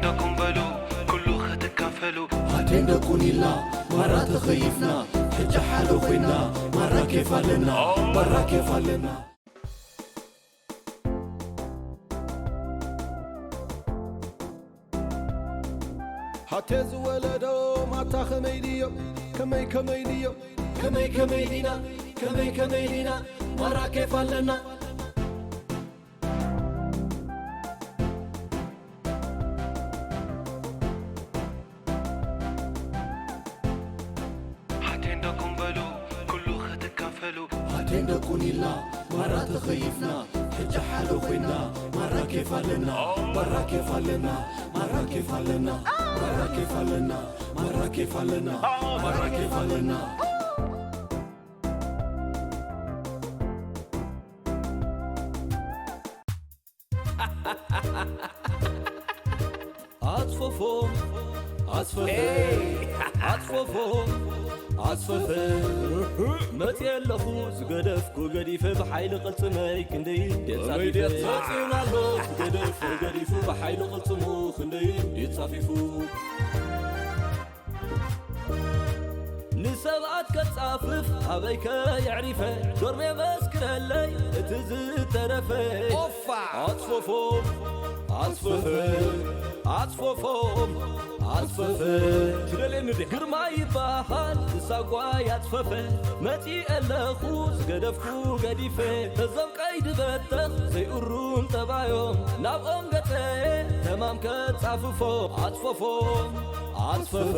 ደኩም በሉ ኩሉ ክትካፈሉ። ኣቴንደ ኩኒልና ማራ ተኸይፍና፣ ሕጂ ሓደ ኮይና ማራ ኬፍ ኣለና፣ ማራ ኬፍ ኣለና። ሃቴ ዝወለዶ ማታ ከመይ ድዮም፣ ከመይ ከመይ ድዮም፣ ከመይ ከመይ ዲና፣ ከመይ ከመይ ዲና፣ ማራ ኬፍ ኣለና። ሃቴንደኩም በሉ ኩሉ ክትካፈሉ። ሃቴንደኩን ኢልና ማራ ተኸይፍና፣ ሕጂ ሓደ ኮይና ማራ ኬፍ ኣለና፣ ማራ ኬፍ ኣለና፣ ማራ ኬፍ ኣለና፣ ማራ ኬፍ ኣለና፣ ማራ ኬፍ ኣለና፣ ማራ ኬፍ ኣለና። ኣጽፈፎ ኣጽፈፈ ኣጽፈፎ ኣጽፈፈ መጽየ ኣለኹ ዝገደፍኩ ገዲፈ ብሓይሊ ቅልጽመይ ክንደይ ደጻፊፈ መጽዩን ኣሎ ዝገደፍኩ ገዲፉ ብሓይሊ ቅልጽሙ ክንደይ ደጻፊፉ ንሰብኣት ከጻፍፍ ኣበይከ የዕሪፈ ዶርሜ መስክረለይ እቲ ዝተረፈ ኦፋ ኣጽፈፎ ኣጽፈፈ ኣጽፈፎ ኣጽፈፈ ትደልየኒ ዲኻ ግርማ ይበሃል ንሳጓ ያጽፈፈ መጺ ኣለኹ ዝገደፍኩ ገዲፈ እዞም ቀይዲ በተኽ ዘይእሩም ጠባዮም ናብኦም ገጸ ተማም ከጻፍፎ ኣጽፈፎ ኣጽፈፈ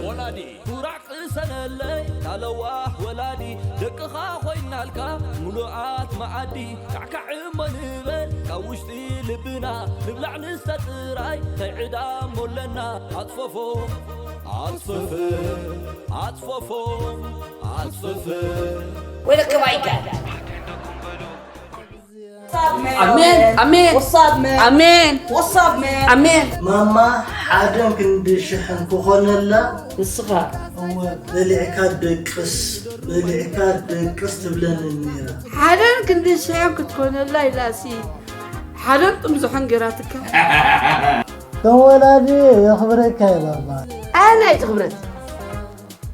ወላዲ ኩራዕ ቅሰነለይ ታለዋህ ወላዲ ደቅኻ ኮይናልካ ሙሉኣት መዓዲ ካዕካዕ እሞ ንበል ካብ ውሽጢ ልብና ንብላዕ ንስተ ጥራይ ከይዕዳሞ ኣለና ኣጽፈፎ ኣጽፈፈ ኣጽፈፎ ኣጽፈፈ ወይለከ ባይካ ኣሜን ኣሜን ወሳብ መን ኣሜን ወሳብ መን ኣሜን ማማ ሓደን ክንዲ ሽሕን ክኾነላ ንስኻ እወ በሊዕካ ደቅስ በሊዕካ ደቅስ ትብለኒ ነይራ ሓደን ክንዲ ሽሕን ክትኮነላ ኢላሲ ሓደን ጥምዝሖን ገይራትካ ከም ወላዲ የኽብረካ ይባባ ኣነ ኣይትኽብረት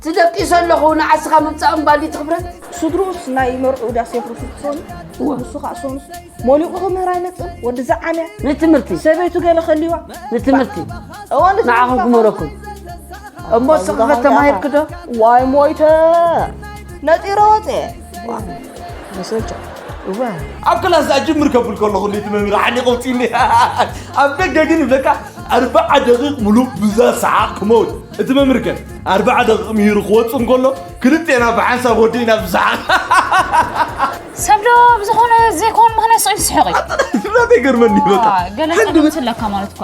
ትደቂሰ ኣለኹ ንዓስኻ ምምጻእ እምባሊ ትኽብረት ስድሩኡስ ናይ መርዑ ዳስ የፍርሱ ትኾኑ እወ ንሱ ከዓ ሶኑስ ሞሊቑ ክምህር ኣይመጽእን ወዲ ዝዓምያ ንትምህርቲ ሰበይቱ ገለ ከልዋ ንትምህርቲ እወ ንትምህርቲ ንዓኹም ክምህረኩም እሞ ስኽፈ ተማሂርክ ዶ ዋይ ሞይተ ነጢረ ወፀ መሰልቻ እወ ኣብ ክላስ ኣጅምር ከብል ከለኹ እንዴት መምህር ሓኒቕ ውፅእኒ ኣብ ደገ ግን ይብለካ ኣርባዓ ደቂቕ ሙሉእ ብዛ ሰሓቕ ክመውት እቲ መምህር ከ ኣርባዓ ደቂቕ ምሂሩ ክወፅእ እንከሎ ክልቴና ብሓንሳብ ወዲእና ብሰሓቕ ሰብ ዶ ብዝኾነ ዘይኮን ምኽንያት ስቕ ኢሉ ዝስሕቕ እዩ ናተይ ገርመኒ በቃ ገለ ጸገም ትለካ ማለት እኳ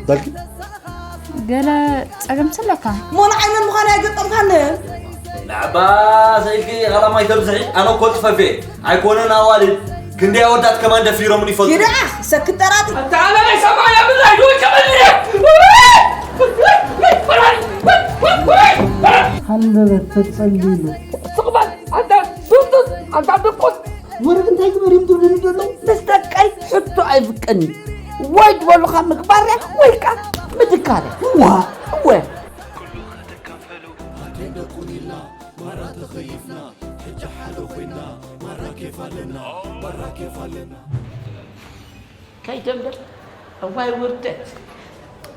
በልኪ ገለ ጸገም ትለካ ሞን ዓይነን ምዃን ኣይገጠምካንን ናዕባ ሰኢልኪ ቐላማይ ተብዝሒ ኣነ እኮ ጽፈፌ ኣይኮነን ኣዋልድ ክንደይ ኣወዳት ከማን ደፊሮምን ይፈልጡ ይድኣ ሰክት ጠራጢ ኣታ ኣነ ናይ ሰማንያ ብላይ ዶ ከመልየ ሃንደበት ተጸሊሉ ትቕበል ኣንታ ዱንዱን ኣንታ ድቁስ ወረድ እንታይ ግበር እዮም ትብሉኒ ዘለዉ ምስ ደቀይ ሕቶ ኣይፍቀኒ ወይ ዝበሉኻ ምግባርያ ወይ ከኣ ምድካርያ ዋ እወ ኣቴንደኩን ኢልና ማራ ተኸይፍና ሕጂ ሓደ ኮይና ማራ ኬፍ ኣለና ማራ ኬፍ ኣለና ከይደምደም እዋይ ውርደት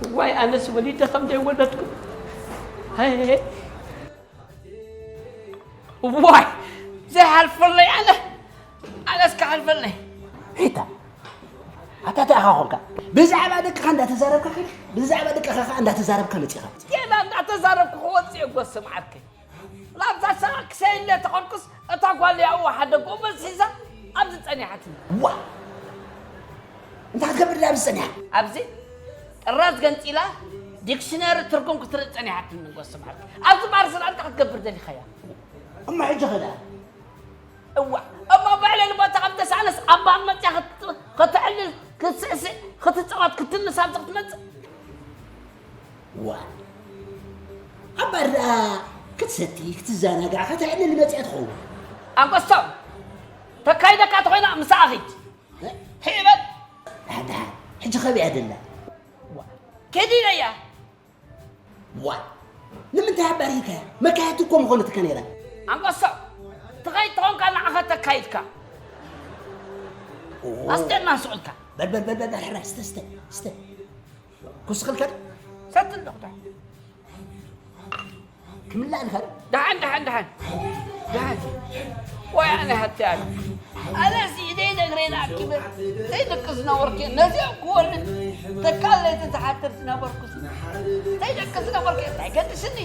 እዋይ ኣነስ ወሊደ ከም ዘይወለድኩ እዋይ ዘይሓልፈለይ ኣነ ኣነስ ክሓልፈለይ ሪታ ኣታ እንታይ ኢኻ ኮንካ ብዛዕባ ደቅኻ እንዳተዛረብካ ከይድካ ብዛዕባ ደቅኻ ከዓ እንዳተዛረብካ መፂኻ ገና እንዳተዛረብኩ ክወፅእ እየ ጎስም ዓርከይ ላብዛ ሰዓት ክሰይለ ተኾንኩስ እታ ጓል ያኡ ሓደ ጎበዝ ሒዛ ኣብዚ ጸኒሓትኒ። ዋ! እንታይ ክትገብር ድያ ኣብዚ ጸኒሓ? ኣብዚ ጥራዝ ገንጺላ ዲክሽነሪ ትርጉም ክትርኢ ጸኒሓትኒ ንጎስ በሓቂ። ኣብዚ ባር ስላ እንታይ ክትገብር ደሊኻያ? እሞ ሕጂ ኸ ደኣ? እዋ እሞ ብዕለሊ ቦታ ከም ተሳእነስ ኣብ ባር መጽያ ክት- ከተዕልል ክትስዕስዕ ክትጻወት ክትንስ ኣብዚ ክትመጽእ ዋ ኣብ ባር ደኣ ክትሰቲ ክትዘናጋዕ ከተዕልል መጽያ ትኸውን ኣንበሳው ተካይደካ ተኾይና ምሳኣ ኺድ ሒበል ደሓን ደሓን ሕጂ ከቢኣ ደላ ዋ ከዲነያ። ዋ ንምንታይ ኣባሪርካያ? መካየድቲ እኮ ምኾነትካ ነይራ። ኣንበሳ ትኸይድ ተኾንካ ንዓኻ ተካይድካ። ኣስጠና ስቕልካ። በል በል በል በል ሕራይ ስተ ስተ ስተ። ኩስኽልካ ዶ? ሰትን ዶክተር። ክምላእ ንኸር። ደሓን ደሓን ደሓን ደሓን። ዋይ ኣነ ሃብቲ ኣነ ኣነ እዚ ኢደይ ነግረይ ንኣኪበ ዘይደቂ ዝነበርኩ ነዚኦም ክወርድ ተካል ለይቲ ዝሓትር ዝነበርኩ ዘይደቂ ዝነበርኩ እንታይ ገድስኒ።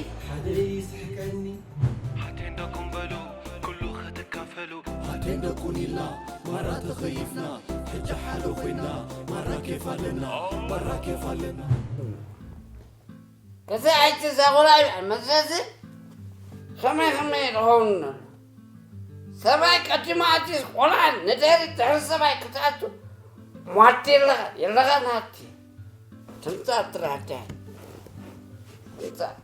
ኣቴንዳ ኮን በሉ ኩሉ ክትካፈሉ ኣቴንዳ ኮን ኢልና ማራ ተኸይፍና ሕጂ ሓደ ኮይና ማራ ኬፍ ኣለና ማራ ኬፍ ኣለና። ከሰይ ኣይትዛጎላ ይብዕል መፅለሲ ከመይ ከመይ ዝኸውን ኣሎ ሰብኣይ ቀዲማ ኣትዩስ ቆልዓ ንድሕሪት ድሕሪ ሰብኣይ ክትኣቱ ሟቲ የለኻ የለኻ ናቲ ትምፃእ ትራሕቲ ትምፃእ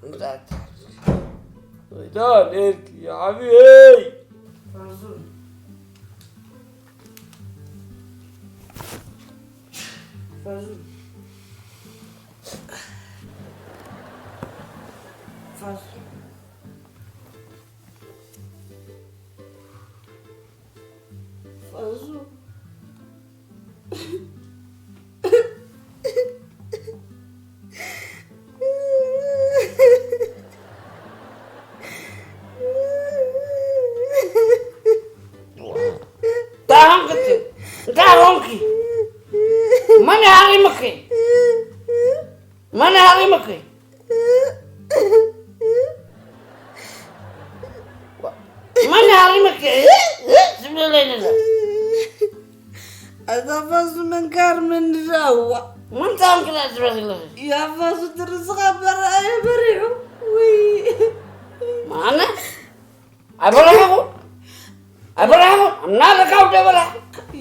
ትምፃእ ትራሕቲ ዳን ኤርኪ ሓቢበይ ፈዙ ፈዙ ፈዙ ፈዙ እንታይ ኾንክቲ እንታይ ኾንኪ መን ሃሪምኪ መን ሃሪምኪ መን ሃሪምኪ ዝብለለይ ነገር ኣዛፋዙ መንካር መንዳዋ ምንታይ ኾንኪ ዝብለለይ ያፋዙ ትርስኻ በረኣየ በሪሑ ውይ ማነ ኣይበላሕኹ ኣይበላሕኹ እናረካው ደበላ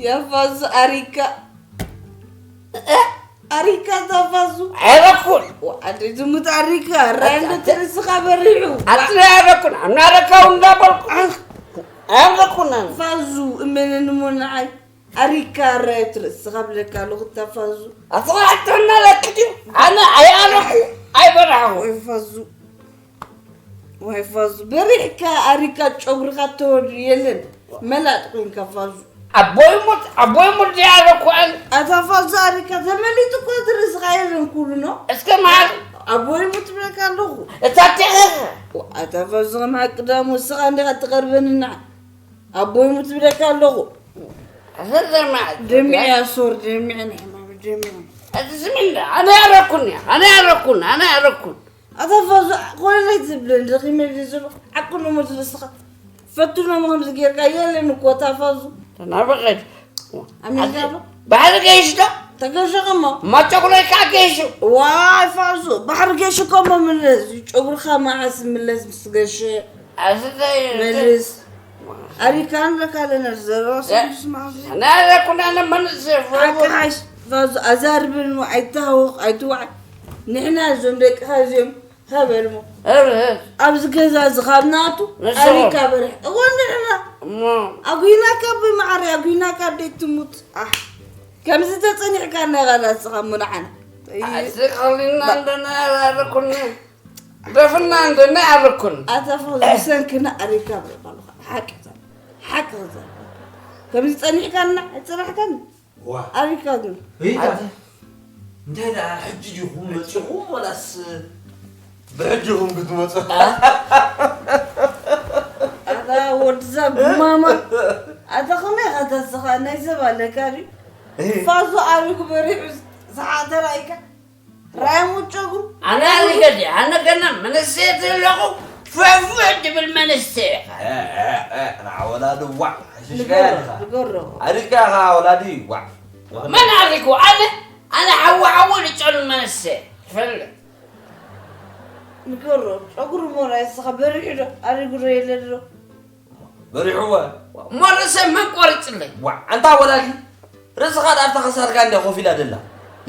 ያፋዙ ኣሪካ ኣሪካ ዛፋዙ ኣይረኩን ወዓደ ዝሙት ኣሪካ ራንዶ ትርስኻ በሪሑ ኣትለ ኣይረኩን እናረካው እንዳበልኩ ኣይረኩን ፋዙ እመነን ሞ ንዓይ ኣሪካ ራዮ ትርእስኻ ብለካ ኣለኹ እታ ፋዙ ኣስኻ ኣትሕና ለክዲ ኣነ ኣይኣረኩ ኣይበላሕኹ ወይ ፋዙ ወይ ፋዙ በሪሕካ ኣሪካ ጨጉርካ ተወዱ የለን መላጥ ኮይንካ ፋዙ ኣቦይ ሙት ኣቦይ ሙት ያረኩ ኣን ኣታ ፋዙ ኣሪካ ተመሊጡ እኮ ትርእስኻ የለን ኩሉ ነው እስከ ማር ኣቦይ ሙት ብለካ ኣለኹ እታ ቴኸ ኣታ ፋዙ ከማቅዳሙ እስኻ እንዲኻ ትቐርበንና ኣቦይ ሙት ብለካ ኣለኹ ኣሰር ዘማ ደሚዕ ያሶር ደሚዕ ንሕማም ደሚዕ ኣቲ ስሚንዳ ኣነ ያረኩን ኣነ ያረኩን ኣነ ያረኩን ኣታ ፋዙ ኮይነ ዝብለ እንድኺ መሊስሉ ዓቅኑ ሙት ንስኻ ፈትኖም ከምዚ ጌርካ የለን እኮ እታ ፋዙ ተናበቐት ኣሜሪካ ኣሎ ባሕሪ ገይሽ ዶ ተገሸኸሞ ማጨቁለይ ከዓ ገይሹ ዋይ ፋዙ ባሕሪ ገይሹ ከሞ ምለስ ጨጉርካ መዓስ ምለስ ምስ ገሸ ኣስታይ መልስ ኣሪካ ንረካ ኣለና ዘረባ ስዱስ መዓስ ናለኩናነ መንስ ሓቂ ሓሽ ፋዙ ኣዛርብን ኣይትሃወቕ ኣይትዋዕ ንሕና እዞም ደቅኻ እዚኦም ሃበልሞ ኣብዚ ገዛ እዚ ካብ ናቱ ኣሪካ በርሕ እወ ንሕና ኣጉይናካ ብመዓሪ ኣጉይናካ ደይ ትሙት ኣሕ ከምዚ ተጸኒሕካ እናጋላ እስኻ እሞ ንዓና እዚ ኸሊና እንደና ያረኩኒ ደፍና እንደና ያረኩኒ ኣታ ፈ ብሰንክና ኣሪካ በርሕ ኣለኻ ሓቂ ሓቂ ከምዚ ጸኒሕካና ኣይጸናሕካኒ ዋ ኣሪካ ግን እንታይ ደኣ ሕጂ ዲኹም መጺኹም ወላስ ብሕጂ ኢኹም ክትመጹ? ኣታ ወድዛ ጉማማ ኣታ ከመይ ኢኻ ተስኻ ናይ ሰብ ኣለካ ድዩ ፋዙ ኣሪጉ በሪሑ ዝሓተራ ኢካ ራእሞ ጨጉሩ ኣነ ኣሪገ ድየ ኣነ ገና መንእሰይ ዘለኹ ፍሕፍሕ ድብል መንእሰይ ኢኻ ንዓ ወላዲ ዋዕ ሽሽጋያ ኢኻ ንገሮ ኣሪካ ኢኻ ወላዲ ዋዕ መን ኣሪጉ ኣነ ኣነ ሓዊ ሓዊ ልጨኑ መንእሰይ ትፈልጥ ንገሮ ጨጉሩ ሞራይ እስኻ በሪሑ ዶ ኣሪጉ ዶ የለ ዶ በሪሕወ። እሞ ርእሰይ መን ቆሪፅለይ? ዋዕ ኣንታ ወላዲ ርእስኻ ዳርታ ከሳርካ እንድያ ኮፍ ኢላ ደላ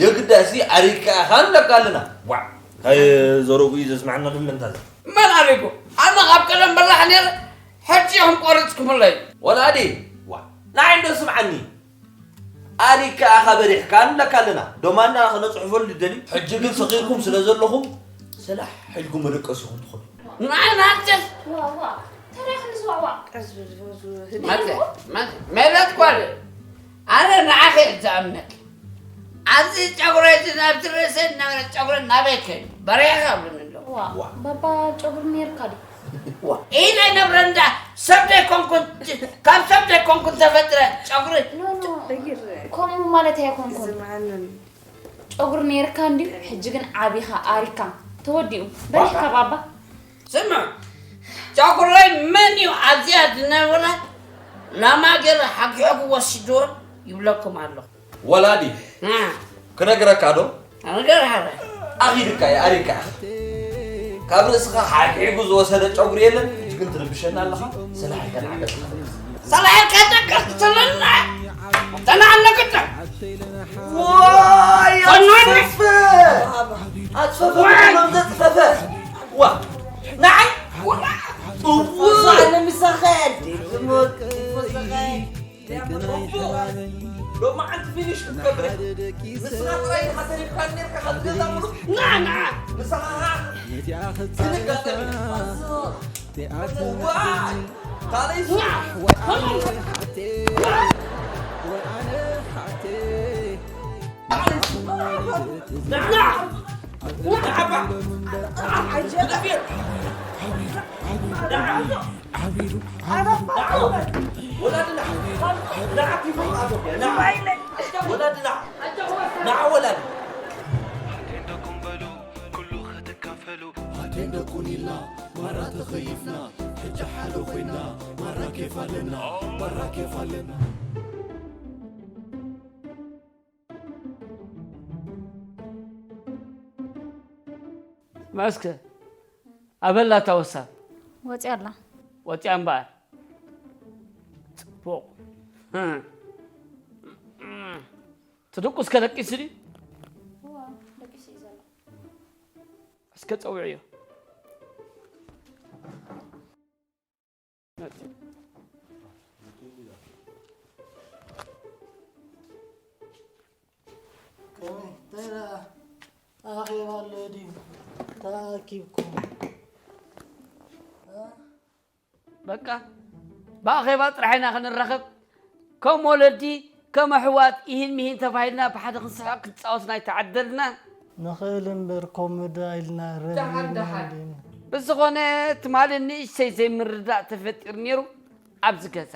የግዳ እሲ ኣሪግካ ኢኻ ንብለካ ኣለና። ዋዕ እንታይ ዘረጉ እዩ ዘስምዓና ድምንታ እዚ? መን ኣሪጉ? ኣነ ካብ ቀደም በላሕ ነይረ ሕጂ ኢኹም ቆሪፅኩምለይ። ወላዲ ዋዕ ንዓይ እንዶ ስምዓኒ ኣሪካ ኣኻ በሪሕካ ንብለካ ኣለና። ዶማና ከነጽሕፈሉ ንደሊ። ሕጂ ግን ሰኺርኩም ስለ ዘለኹም፣ ሰላሕ ኢልኩም መደቀሲኹም ትኾኑ። ንዓይ ናተስ። ዋ፣ ዋ፣ ተረኽ ንስዋዕ፣ ዋ። ቀስ በል፣ ዞ፣ ዞ፣ ህድእ። ማለተ፣ ኢልኩም? ማለተ፣ ሜላት ጓል፣ ኣነ ንዓኺ እየ ዝኣምነኪ። ኣብዚ ጨጉረይ፣ እዚ ናብቲ ርእሰይ ዝነበረ ጨጉረ ናበይ ከይዱ? በሪሕካ ብሉኒ ኣሎ። ዋ፣ ዋ። ባባ ጨጉሪ ነይርካ ድዩ? ዋ። ኢለ ነብረ እንዳ ሰብ ደይኮንኩን፣ ካብ ሰብ ደይኮንኩን ተፈጥረ ጨጉሪ። ኖ፣ ኖ። ቀይር። ከምኡ ማለት ኣይኮንኩን። እዚ መዓነን። ጨጉሪ ነይርካ እንድዩ፣ ሕጂ ግን ዓቢኻ፣ ኣሪካ። ተወዲኡ። በሪሕካ ባባ። ስምዕ፣ ጨጉረይ መን እዩ ኣብዚኣ ዝነበረ ላማ ገይረ ሓጊሑ ክወስድዎ ይብለኩም ኣለኹ። ወላዲ፣ እ። ክነግረካ ዶ? ነገር ሃረ። ኣኺድካ እየ፣ ኣሪካ ኢኻ። ካብ ርእስኻ ሓግዒጉ ዝወሰደ ጨጉሪ የለን፣ ሕጂ ግን ትርብሸና ኣለኻ። ሰላሕ ኢልካ ንዓገጽካ። ሰላሕ ኢልካ ንዓገጽካ ትብለና። ተናዓለክታ። ዋይ፣ ፈናን። ኣጽፈፈ። ኣጽፈፈ፣ ዋይ። ከም ዘጽፈፈ። ዋ፣ ንዓይ? ዋ። እዋ። ኣነ ምሳኸ እንዴ፣ ዝሞት፣ ምሳኸ። ሎማዓንቲ ፊኒሽ ክትገብር ኢኻ። ንስኻ ጥራይ ኢኻ ተሪፍካ ነርካ፣ ካብ ገዛ ሙሉእ። ና፣ ና። ንስኻ ኸዓ ክንጋጠም ኢና። ዋይ! ካልእ ና። ና። ና። ና። ወላድና፣ ንዓ ኪፎ ኣቶብያ፣ ንዓ። ወላድና፣ ንዓ ወላድ። ኣቴንደኩም በሉ፣ ኩሉ ክትካፈሉ። ኣቴንደኩን ኢልና፣ ማራ ተኸይፍና፣ ሕጂ ሓደ ኮይና፣ ማራ ኬፍ ኣለና፣ ማራ ኬፍ ኣለና። መስከ፣ ኣበላ እታ ወሳ። ወፂኣ ኣላ። ወፂኣ እምበኣር። ፅቡቕ። ትድቁስ ከደቂሱ ድዩ? እዋ፣ ደቂሱ እዩ ዘሎ። እስከ ፀውዕዮ። ከመይ፣ እንታይ ደኣ ኣኼባ ኣሎ ድዩ? ተኣኪብኩም? እ? በቃ፣ ብኣኼባ ጥራሕ ኢና ክንራኸብ። ከም ወለዲ፣ ከም ኣሕዋት፣ ኢሂን ሚሂን ተባሂልና ብሓደ ክንስሕቕ ክንጻወት ናይ ተዓደልና። ንኽእል እምበር፣ ከምኡ ደኣ ኢልና ደሓን፣ ረቢብና ደሓን። እንዲና። ብዝኾነ፣ ትማሊ ንእሽተይ ዘይምርድዳእ ተፈጢሩ ነይሩ ኣብዚ ገዛ።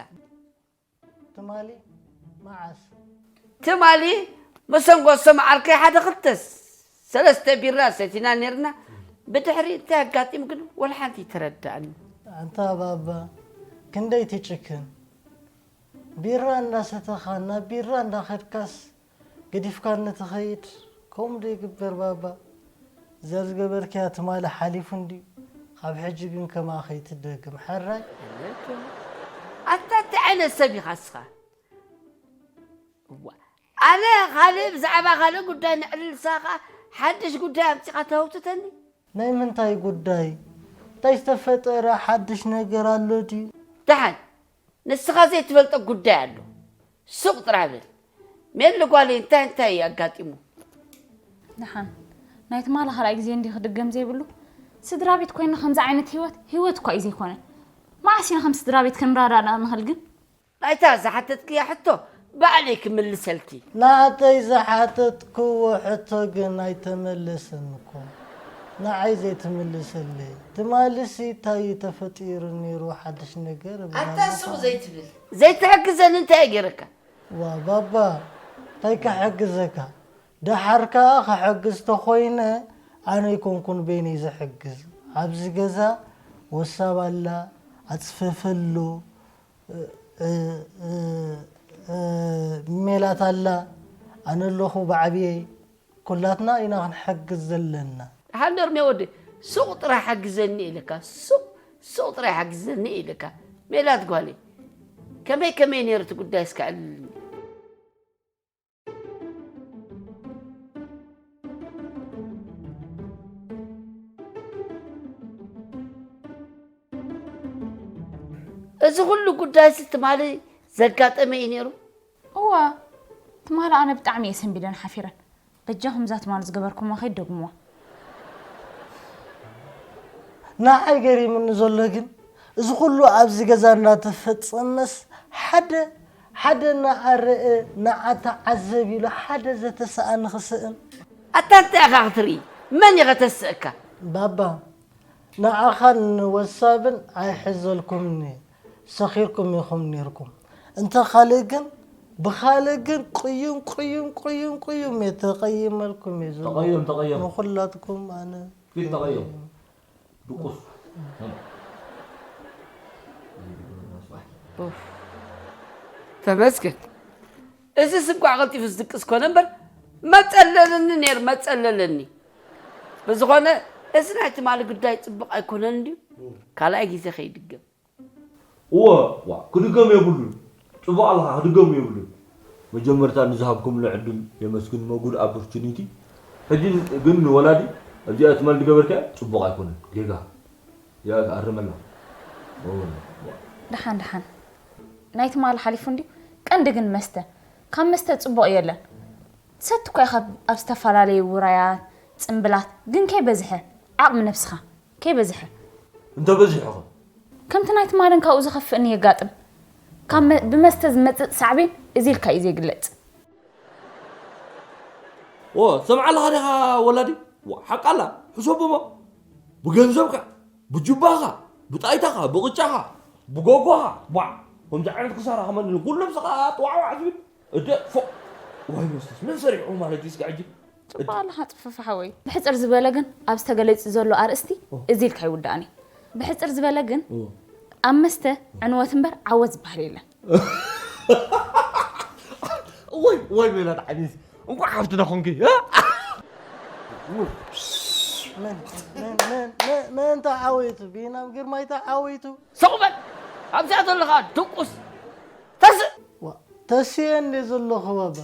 ትማሊ መዓስ? ትማሊ መሰንጎ ዝሰማዓልካዮ ሓደ ክልተ ሰለስተ ቢራ ሰቲና ነይርና። ብድሕሪ እንታይ ኣጋጢሙ ግን ወላ ሓንቲ ኣይተረድኣኒ። ኣንታ ባባ፣ ክንደይ ትጭክን። ቢራ እንዳሰተኻ ናብ ቢራ እንዳኸድካስ ገዲፍካኒ ትኸይድ፣ ከምኡ ዶ ይግበር ባባ? እዛ ዝገበርካያ ትማሊ ሓሊፉ እንድዩ፣ ካብ ሕጂ ግን ከምኣ ከይትደግም፣ ሕራይ? ኣታ እንታይ ዓይነት ሰብ ኢኻ እስኻ? እዋ፣ ኣነ ካልእ ብዛዕባ ካልእ ጉዳይ ነዕልል ንስኻ ከኣ ሓድሽ ጉዳይ ኣምጺኻ ተህውትተኒ? ናይ ምንታይ ጉዳይ? እንታይ ዝተፈጠረ ሓድሽ ነገር ኣሎ ድዩ? ደሓን፣ ንስኻ ዘይትፈልጦ ጉዳይ ኣሎ። ሱቕ ጥራሕ በል። ሜሊ ጓለይ እንታይ እንታይ እዩ ኣጋጢሙ? ደሓን፣ ናይ ትማሊ ካልኣይ ግዜ እንዲ ክድገም ዘይብሉ፣ ስድራ ቤት ኮይንና ከምዚ ዓይነት ህይወት፣ ህይወት እኳ እዩ ዘይኮነን። መዓስ ኢና ከም ስድራ ቤት ክንረዳዳእ ንኽእል ግን? ናይታ ዝሓተትክያ ሕቶ ባዕለይ ክምልሰልኪ። ናተይ ዝሓተትክዎ ሕቶ ግን ኣይተመለሰን እኮ። ንዓይ ዘይትምልሰለይ። ትማልሲ እንታይ እዩ ተፈጢሩ ነይሩ ሓድሽ ነገር? ኣታ ብዛዕባ ሱቕ ዘይትብል። ዘይትሕግዘኒ እንታይ እየ ገይረካ? ዋ ባባ፣ እንታይ ክሕግዘካ? ደሓር ከኣ ክሕግዝ ተኾይነ፣ ኣነ ኣይኮንኩን በይነይ ዝሕግዝ። ኣብዚ ገዛ ወሳብ ኣላ፣ ኣጽፈፈ ኣሎ፣ እ፣ እ፣ እ፣ እ፣ ሜላት ኣላ፣ ኣነ ኣለኹ ብዓብየይ። ኩላትና ኢና ክንሕግዝ ዘለና። ደሓን ዶ እርሜ ወደይ፣ ሱቕ ጥራይ ሓግዘኒ ኢልካ፣ ሱቕ፣ ሱቕ ጥራይ ሓግዘኒ ኢልካ። ሜላት ጓለይ፣ ከመይ ከመይ ነይሩ እቲ ጉዳይ እስከ ኣዕልልኒ። እዚ ኩሉ ጉዳይሲ ትማሊ ዘጋጠመ እዩ ነይሩ? እዋ፣ ትማሊ ኣነ ብጣዕሚ እየ ሰንቢደን ሓፊረን። በጃኹም እዛ ትማሊ ዝገበርኩማ ከይትደግሙዋ። ንዓይ ገሪምኒ ዘሎ ግን፣ እዚ ኩሉ ኣብዚ ገዛ እናተፈጸመስ፣ ሓደ ሓደ ንዓ ርእ ንዓ ተዓዘብ ኢሉ ሓደ ዘተሰኣኒ ክስእን። ኣታ እንታይ ኢኻ ክትርኢ? መን ኢኻ ተስእካ? ባባ፣ ንዓኻን ንወሳብን ኣይሕዘልኩምኒ፣ ሰኺርኩም ኢኹም ኔርኩም። እንተ ካልእ ግን፣ ብኻልእ ግን ቅዩም ቅዩም ቅዩም ቅዩም እየ፣ ተቐይመልኩም እየ ዘሎ። ተቐየም፣ ተቐየም። ንኹላትኩም ኣነ ፊት ተቐየም። ድቁስ። ተመስገን። እዚስ እንኳዕ ቀልጢፉ ዝድቅስ ኮነ እምበር መጸለለኒ ነይሩ፣ መጸለለኒ። ብዝኾነ፣ እዚ ናይ ትማሊ ጉዳይ ጽቡቕ ኣይኮነን ድዩ? ካልኣይ ግዜ ከይድገም። እወ፣ ዋ፣ ክድገም የብሉን። ጽቡቕ ኣለኻ፣ ክድገም የብሉን። መጀመርታ ንዝሃብኩምኒ ዕድል የመስግን፣ ሞ ጉድ ኦፖርቹኒቲ። ሕጂ ግን ንወላዲ ኣብዚኣ ትማል ዝገበርካያ ጽቡቕ ኣይኮነን፣ ጌጋ። ያ፣ ኣርመላ። እወ፣ ዋ። ደሓን ደሓን። ናይ ትማሊ ሓሊፉ እንድዩ። ቀንዲ ግን መስተ። ካብ መስተ ጽቡቕ የለን። ትሰቲ እኳ ኢኻ ኣብ ዝተፈላለዩ ውራያት፣ ጽምብላት፣ ግን ከይበዝሐ። ዓቕሚ ነብስኻ ከይበዝሐ። እንተ በዚሑ ኸ? ከምቲ ናይ ትማልን ካብኡ ዝኸፍእን የጋጥም። ካብ መ- ብመስተ ዝመጽእ ሳዕቤን እዚ ኢልካ እዩ ዘይግለጽ። ኦ፣ ሰምዓ ኣለኻ ዲኻ ወላዲ? ዋ፣ ሓቃላ፣ ሕሰቦማ። ብገንዘብካ፣ ብጁባኻ፣ ብጣይታኻ፣ ብቕጫኻ፣ ብጎጎኻ፣ ዋ፣ ከምዚ ዓይነት ክሳራ ከመንልን ኩሉ ነብስኻ ጥዋዕዋዕ ዝብል። እደ፣ ፎ፣ ዋይ መስተስ፣ መን ሰሪዑ ማለት እዩ እስከ ሕጂ? ጽቡቕ ኣለኻ ጽፈፋ ሓወይ። ብሕጽር ዝበለ ግን ኣብዚ ተገሊጹ ዘሎ ኣርእስቲ እዚ ኢልካ ይውዳእን እዩ። ብሕጽር ዝበለ ግን ኣብ መስተ ዕንወት እምበር ዓወት ዝበሃል የለን። ወይ ወይ ሜላት ዓቢስ እንኳዕ ሓፍትና ኾንኪ። መን መን መን መን መን ተዓወቱ? ቢናም ግርማይ ተዓወቱ። ስቕ በል! ኣብዚኣ ዘለኻ ድቁስ ተስእ! ዋ፣ ተስየ እንደ ዘለኹ ባባ።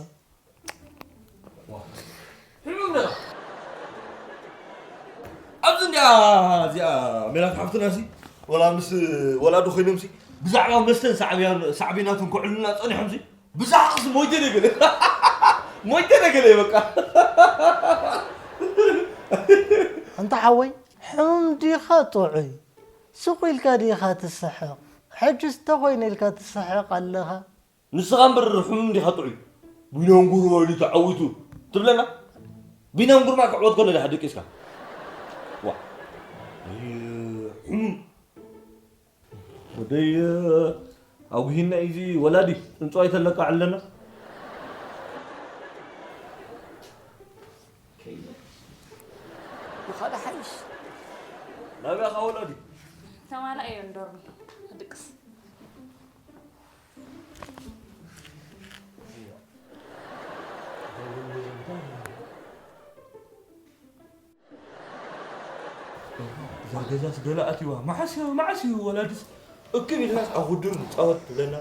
ኣብዚ እንዲያ እዚኣ ሜላት ሓፍትና ሲ ወላ ምስ ወላዱ ኮይኖም ሲ ብዛዕባ መስተን ሳዕብያን ሳዕቢናትን ክዕሉና ጸኒሖም ሲ ብዛዕባ ሞይተ ነገለ ሞይተ ነገለ በቃ። ኣንታ ሓወይ፣ ሕሙም ዲኻ ጥዑይ? ስቕ ኢልካ ዲኻ ትስሕቕ? ሕጅስ ተኾይነ ኢልካ ትስሕቕ ኣለኻ? ንስኻ እምበር ሕሙም ዲኻ ጥዑይ? ቢናም ጉርማ ኢሉ ተዓዊቱ ትብለና? ቢናም ጉርማ ክዕወት ከሎ ዲኻ ደቂስካ? ዋ። ኣይ፣ ሕሙም። ወደይ፣ ኣጉሂና ኢዚ ወላዲ፣ ጽንጽዋይ ተለቃ ኣለና። ምኻድ ሓይሽ። ናበይ ኢኻ ወላዲ? ተማላእ እየ ዶርሚ ክድቅስ። እዛ ገዛስ ገለ ኣትይዋ። መዓስ እዩ፣ መዓስ እዩ ወላድስ እክብ ኢልናስ ኣኹድር ንጻወት ትብለና።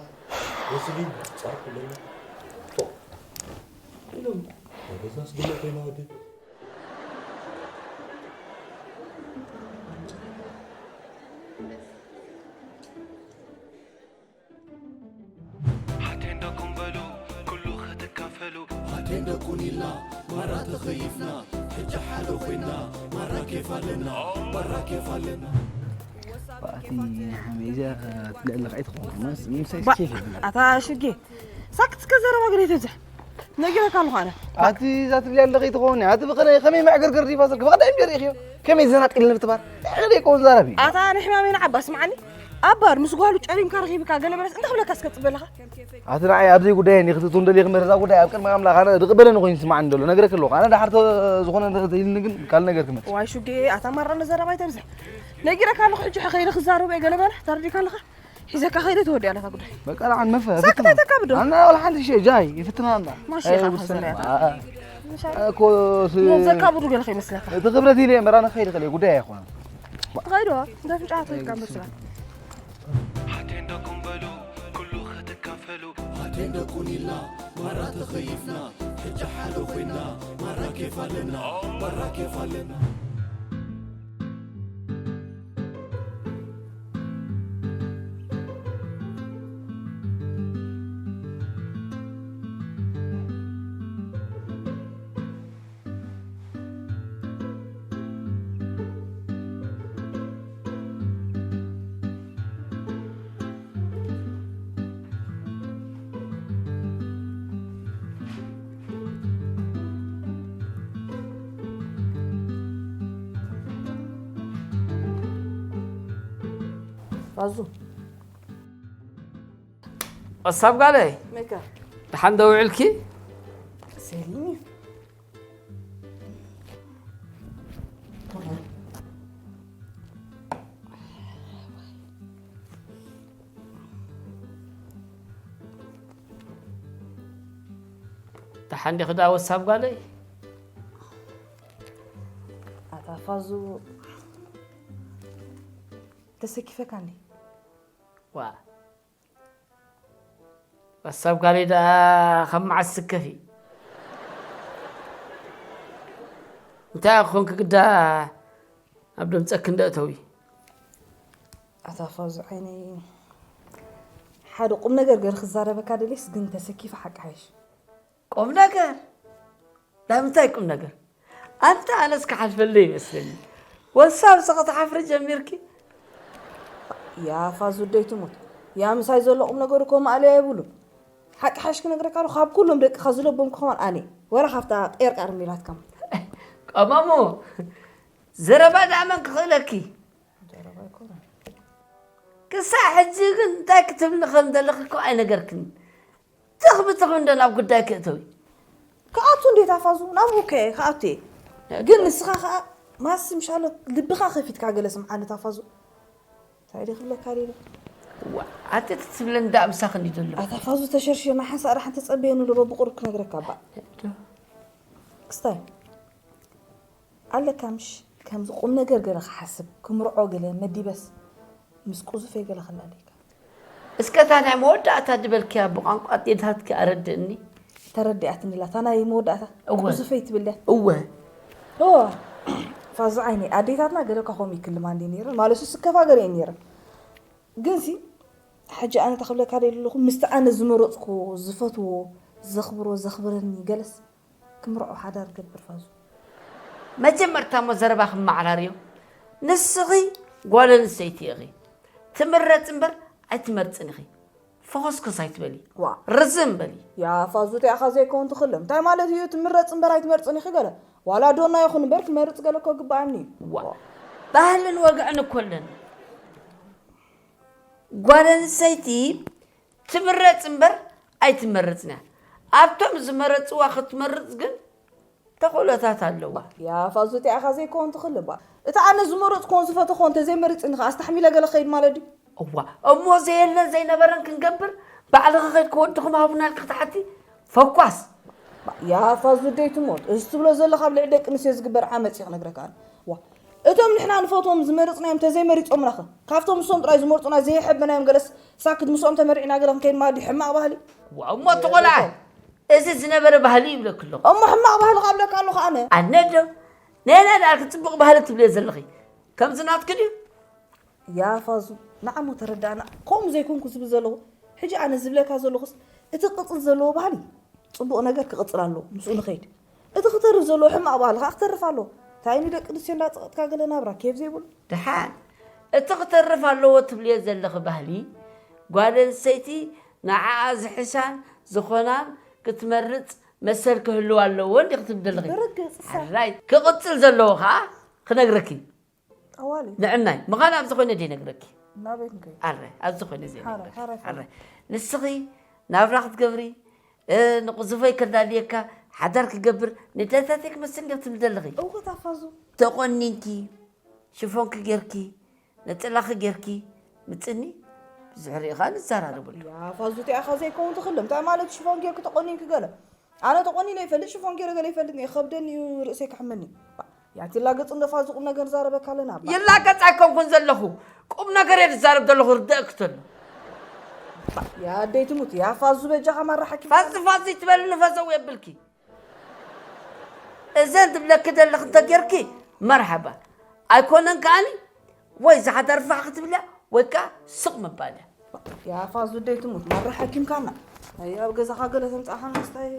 ወስሊን ንጻወት ትብለና። ፎእ ኢሎም። እዛ ገዛስ ገለ ኮይና ወዲ። ሓቴን ደቁን በሉ ኩሉ ክትካፈሉ። ኣቴን ደቁን ኢልና ማራ ተኸይፍና፣ ሕጂ ሓደ ኮይና ማራ ኬፍ ኣለና፣ ማራ ኬፍ ኣለና። ኣቲ ሓሜዛ ትልዕልኽ ኣይትኸውን፣ ምስ- ምሳይ ባ- ኬፍ የብላ። ኣታ ሽጌ ሳክት እስከ ዘረባ ግን ኣይተብዝሕ። ነጊረካ ኣለኹ ኣነ። ኣቲ እዛ ትብልያ ኣለኺ ትኸውን፣ ኣቲ ብኸነ- ከመይ መዕገርገር ዲፋ ዘርክ ብቐዳይ እምበር ኢኺዮ። ከመይ ዘናጢል ንብትባር። ሕደ ይከውን ዛረቢ። ኣታ ንሕማሜና ዓባ ስምዓኒ። ኣባር ምስ ጓሉ ጨሪምካ ረኺብካ ገለ መለስ እንታይ ክብለካ እስከ ትጽበ ኣለኻ? ኣቲ ንዓይ ኣብዘይ ጉዳይ እየ ክትእትው እንደልየ ክምህር እዛ ጉዳይ ኣብ ቅድሚ ኣምላኽ ኣነ ድቕበለኒ ኮይኑ ይስምዓኒ ደሎ። ነግረክ ኣለኹ። ኣነ ደሓር ተ- ዝኾነ እንተ ኢልኒ ግን ካልእ ነገር ክመጽእ። ዋይ ሹጌ፣ ኣታ ማራ ነዘረባ ኣይተብዝሕ። ነጊረካ ኣለኹ ሕጂ ከይደ ክዛረቡ እየ ገለ በለ። ተረዲእካ ኣለኻ? ሒዘካ ከይደ ተወዲኣ ኣለታ ጉዳይ። በቃ ለዓን መፈ- ሳክት ፍትና። ኣይተካብዶ። ኣና ወላ ሓንቲ ሸ ጃይ ይፍትና ኣና። ማሽ ኢኻ ኣይውሰን። ከዘለያ። ኣ- ኣ- እኮ ስ- ሞት ዘካብዱ ገለ ከይመስለካ። እቲ ክብረት ኢለ እየ መራና ከይደ ከለ ጉዳይ ኣይኮነን። ትኸይዶ እንደ ፍንጫ ትኸይድካ መስላ። ሓቴን ደቁን በሉ ኩሉ ክትካፈሉ። ኣቴን ደቁን ኢልና ማራ ተኸይፍና፣ ሕጂ ሓደ ኮይና ማራ ኬፍ ኣለና፣ ማራ ኬፍ ኣለና። ኣዙ ወሳብ ጋለይ መካ ደሓን ዶ ውዕልኪ? ሰሊኒ ደሓን ዲኺ ደኣ ወሳብ ጋለይ? ኣታ ፋዙ ተሰኪፈካ እንዴ? ዋ ወሳብ ጋለይ ደኣ ካብ መዓስ ስከፊ? እንታይ ክኾንኪ ግዳ ኣብ ደምፀኪ እንደእተዊ? ኣታ ፋዙ ዓይነይ ሓደ ቁም ነገር ገር ክዛረበካ ደሊስ ግን ተሰኪፈ ሓቂ ሓይሽ ቁም ነገር? ዳምንታይ ቁም ነገር? ኣንተ ኣነስ ክሓልፈለይ ይመስለኒ። ወሳብ ስኸ ትሓፍሪ ጀሚርኪ? ያ ፋዙ ደይ ትሙት ያ ምሳይ ዘሎ ቁም ነገር እኮ ማእለያ የብሉን። ሓቂ ሓይሽ ክነግረካ ዶ ካብ ኩሎም ደቅኻ ዝለቦም ክኸውን ኣነ ወላ ካብታ ቄርቃር ሚላትካ ቀማሞ ዘረባ ደኣ መን ክኽእለኪ? ክሳዕ ሕጂ ግን እንታይ ክትብሊ ከም ዘለኺ እኮ ኣይነገርክን። ትኽቢ ትኽቢ እንዶ ናብ ጉዳይ ክእተዊ። ክኣቱ እንዴት ኣፋዙ ናብ ውከ ክኣቱ እየ። ግን ንስኻ ከዓ ማሲ ምሻሎ ልብኻ ከፊትካ ገለ ስምዓኒ ታፋዙ። እንታይ ደ ክብለካ ደለ ዋ ኣቲ ትትብለን ዳ ምሳኽን እዩ ዘሎ። ኣታ ፋዙ ተሸርሽርና ሓንሳእ ዳሓን ተጸበየኒ ዶ በብቁሩብ ክነግረካ ባ ክስታይ ኣለካ ምሽ ከምዚ ቁም ነገር ገለ ክሓስብ ክምርዖ ገለ መዲበስ ምስ ቁዙፈይ ገለ ክላለካ እስከታ ናይ መወዳእታ ድበልክያ ብቋንቋ ኣዴታትኪ ኣረድእኒ። ተረዲኣትኒ ላ እታ ናይ መወዳእታ እወ። ቁዙፈይ ትብል ድያ እወ ኦ ፋዙ ዓይኒ ኣዴታትና ገለ እኳ ከምኡ ይክልማ እንዲ ነይረን ማለት ስከፋ ገለ እየን ነይረን ግን ሲ ሕጂ ኣነ ተኽብለካ ደይ ኣለኹ ምስቲ ኣነ ዝመረፅኩ ዝፈትዎ ዘኽብሮ ዘኽብረኒ ገለስ ክምርዖ ሓዳር ገብር ፋዙ መጀመርታ እሞ ዘረባ ክመዓራርዮ። ንስኺ ጓል ኣንስተይቲ ኢኺ። ትምረፅ እምበር ኣይትመርፅን ኢኺ። ፈኾስኮስ ኣይትበሊ። ዋ ርዝም በሊ። ያ ፋዙ እቲኣኻ ዘይከውን ትኽልም እንታይ ማለት እዩ ትምረፅ እምበር ኣይትመርፅን ኢኺ ገለ ዋላ ዶና ይኹን እምበር ክመርፅ ገለ እኮ ግባኣኒ እዩ ዋ ባህልን ወግዕን እኮ ኣለና። ጓል ኣንስተይቲ ትምረፅ እምበር ኣይትመርፅን እያ። ኣብቶም ዝመረፅዋ ክትመርፅ ግን ተኽእሎታት ኣለዋ። ያ ፋዙ እቲኣኻ ዘይከውን ትኽልም ባ እቲ ኣነ ዝመረፅኩዎን ዝፈተኽዎ እንተዘይመሪፅኒ ከዓ ኣስተሕሚለ ገለ ክኸይድ ማለት ድዩ እዋ እሞ ዘየለን ዘይነበረን ክንገብር ባዕልኺ ኸይድ ከወድኹም ሃቡና ኢልኪ ክትሓቲ ፈኳስ ያ ፋዙ ደይ ትሞት እዚ ትብሎ ዘለኻ ኣብ ልዕሊ ደቂ ኣንስትዮ ዝግበር ዓመፅ እዩ ክነግረካ ኣነ ዋ እቶም ንሕና ንፈትዎም ዝመረፅናዮም ተዘይመሪፆምናኸ ካብቶም ንሶም ጥራይ ዝመርፁና ዘይሐበናዮም ገለስ ሳክት ምስኦም ተመሪዕና ገለ ክንከይድ ማለት ድዩ ሕማቕ ባህሊ ዋ እሞ እቲ ቆልዓ እዚ ዝነበረ ባህሊ ይብለኪ ኣለኹ። እሞ ሕማቕ ባህሊ ካብለካ ኣለኹ ኣነ ኣነ ዶ ነና ደኣ ክፅቡቕ ባህሊ ትብልዮ ዘለኺ ከምዚ ናትኪ ድዩ? ያ ፋዙ ንዓሞ ተረዳእና ከምኡ ዘይኮንኩ ዝብል ዘለኹ ሕጂ ኣነ ዝብለካ ዘለኹስ እቲ ቅፅል ዘለዎ ባህሊ ፅቡቕ ነገር ክቕፅል ኣለዎ ምስኡ ንኸይድ እቲ ክተርፍ ዘለዎ ሕማቕ ባህሊ ከዓ ክተርፍ ኣለዎ እንታይ ንደቂ ኣንስትዮ እንዳፀቐጥካ ገለ ናብራ ኬፍ ዘይብሉ ድሓን እቲ ክተርፍ ኣለዎ ትብልዮ ዘለኺ ባህሊ ጓል ኣንስተይቲ ንዓኣ ዝሕሻን ዝኾናን ክትመርፅ መሰል ክህልዋ ኣለዎ እንዲ ክትብል ዘለኺ ብርግፅ እሳ ራይ ክቕፅል ዘለዎ ከዓ ክነግረኪ ጠዋሊ ንዕናይ ምዃን ኣብዚ ኮይነ ደይነግረኪ እናበይ ክንከይ ኣረ ኣብዚ ኮይነ ዘይነግረኪ ሓራይ፣ ሓራይ። ኣረ ንስኺ ናብራ ክትገብሪ እ፣ ንቕዝፎይ ከዳልየካ ሓዳር ክገብር ንደታተይ ክመስል እንዲ ክትብል ዘለኺ እወ ታፋዙ ተቆኒንኪ ሽፎንኪ ጌርኪ ነፀላኺ ጌርኪ ምፅኒ ብዙሕ ሪኢኻ ንዘራረበሉ ያ ፋዙ እቲኣኻ ዘይከውን ትኽልም እንታይ ማለት ሽፎን ጌርኪ ተቆኒንኪ ገለ ኣነ ተቆኒነ ይፈልጥ ሽፎን ጌረ ገለ ይፈልጥ እየ ከብደኒ እዩ ርእሰይ ክሕመኒ ያትላገፅ እንደ ፋዙ ቁም ነገር ዛረበካ ኣለና ይላገፅ ኣይኮንኩን ዘለኹ ቁም ነገር እየ ዝዛረብ ዘለኹ ርደእክ ተሎ ያ ኣደይ ትሙት ያ ፋዙ በጃኻ ማራ ሓኪም ፋዚ ፋዚ ትበልኒ ፈዘው የብልኪ እዘን ትብለኪ ዘለኽ እንተጌርኪ መርሓባ ኣይኮነን ከኣኒ ወይ ዝሓዳር ፋሕ ክትብልያ ወይ ከዓ ስቕ ምባል እያ ያ ፋዙ ኣደይ ትሙት ማራ ሓኪምካና ኣይ ኣብ ገዛኻ ገለ ተምፃእኻ ንስታይ